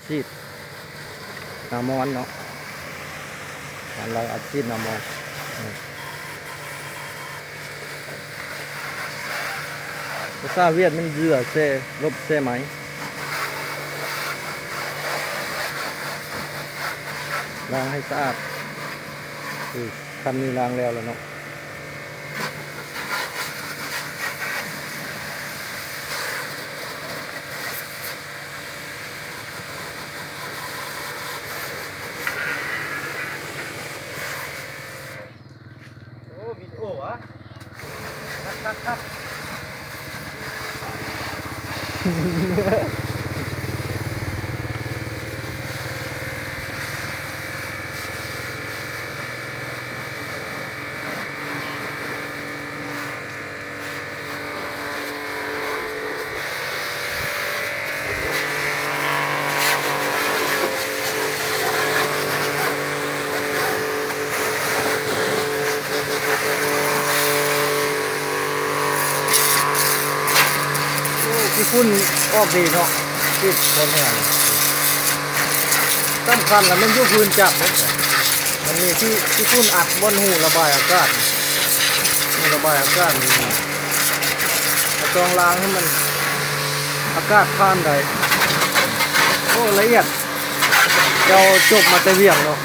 ສີດນ້ຳມັນເນາະ ການໄລ່ອັດສີດນ້ຳມັນ. ອືມ ພາສາຫວຽດແມ່ນເຢື່ອແຊ່ລົບແຊ່ໄໝ ລ້າງໃຫ້ສະອາດ. ຄືຄັນນີ້ລ້າງແລ້ວລະເນາະ. ໂອ້ ວິດີໂອຫວາ? ຄັກໆໆ. ໂອ້ ຂີ້ຝຸ່ນອອກດີເນາະ ຂີ້ຝຸ່ນແຮງ. ສຳຄັນລະແມ່ນຢູ່ພື້ນຈັກເດ້ ມັນມີຂີ້ ຂີ້ຝຸ່ນອັດບ່ອນຮູລະບາຍອາກາດ ຮູລະບາຍອາກາດນີ້ ເຮົາຕ້ອງລ້າງໃຫ້ມັນ ອາກາດຜ່ານໄດ້. ໂອ້ ລະອຽດ ເຈົ້າຈົບມາແຕ່ວຽງເນາະ.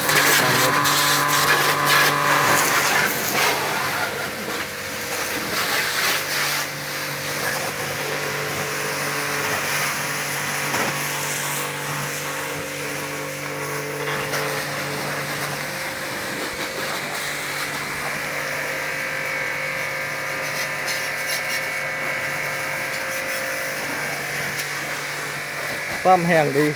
ປ້ຳແຮງດີ.